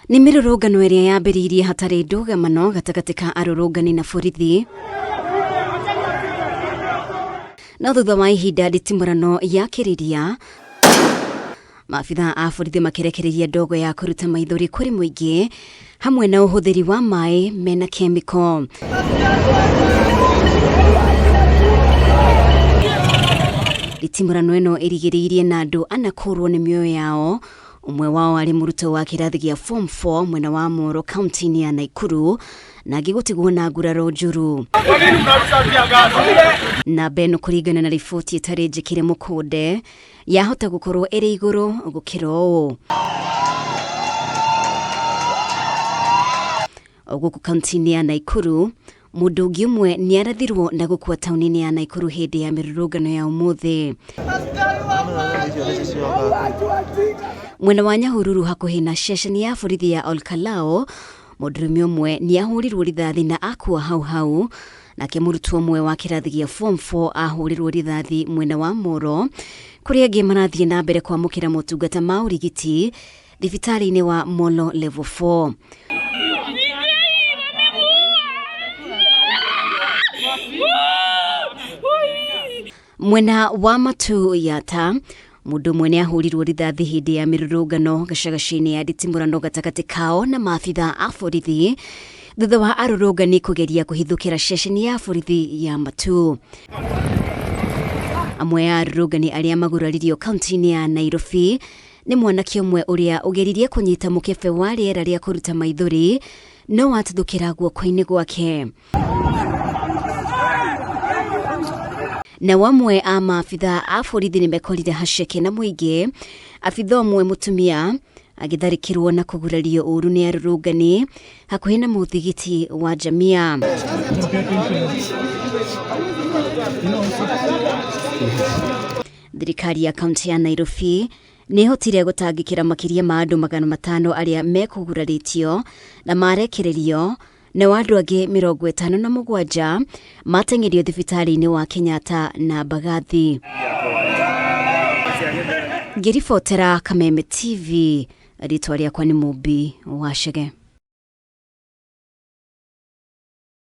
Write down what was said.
Nĩ mĩrũrũngano ĩrĩa yambĩrĩirie hatarĩ ndũgamano gatagatĩ ka arũrũngani na borithi. No thutha wa ihinda nditimũrano yakĩrĩria, maabitha a borithi makĩrekereria ndogo ya kũruta maithori kũrĩ mũingĩ hamwe na ũhũthĩri wa maĩ mena kemiko. Nditimũrano ĩno ĩrigĩrĩirie na andũ ana kũrwo nĩ mĩoyo yao Ũmwe wao arĩ mũrutwo wa kĩrathi gĩa form 4 mwena wa Moro kaunti-inĩ ya Naikuru na angĩ gũtigwo na nguraro njũru. Namba ĩno kũringana na riboti ĩtarĩ njĩkĩre mũkonde yahota gũkorwo ĩrĩ igũrũ gũkĩra ũũ. O gũkũ kaunti-inĩ ya Naikuru Mũndũ ũngĩ ũmwe nĩ arathirwo na gũkua taũni-inĩ ya Naikuru hĩndĩ ya mĩrũrũngano ya ũmũthĩ. Mwena wa Nyahururu hakuhĩ na ceceni ya borithi ya Olkalou, mũndũrũme ũmwe nĩ ahũrirwo rithathi na akua hau hau. Nake mũrutwo ũmwe wa kĩrathi gĩa form 4 ahũrirwo rithathi mwena wa Moro, kũrĩa angĩ marathiĩ na mbere kwamũkĩra motungata ma ũrigiti thibitarĩ-inĩ wa Molo Level 4. Mwena wa Matu Yata mũndũ ũmwe nĩ ahũrirwo rithathi hĩndĩ ya mĩrũrũngano gacagaca-inĩ ya nditimũrano gatagatĩ kao na maabitha a borithi thutha wa arũrũngani kũgeria kũhithũkĩra ceceni ya borithi ya Matu. Amwe a arũrũngani arĩa maguraririo kaunti-inĩ ya Nairobi Nĩ mwanake ũmwe ũrĩa ũgeririe kũnyita mũkebe wa rĩera rĩa kũruta maithori no watuthũkĩra guoko-inĩ gwake. Nao amwe a maabitha a borithi nĩ mekorire haceke na mũingĩ, abitha ũmwe mũtumia agĩtharĩkĩrwo na kũgurario ũru nĩ arũrũngani hakuhĩ na mũthigiti wa Jamia. Thirikari ya kaunti ya Nairobi nĩ ĩhotire gũtangĩkĩra makĩria ma andũ 500 arĩa mekũgurarĩtio na marekererio, nao andũ angĩ 57 mateng'erio thibitarĩ-inĩ wa Kenyatta na Mbagathi. Ngĩribotera Kameme TV, rĩtwa rĩakwa nĩ Mũmbi wa Chege.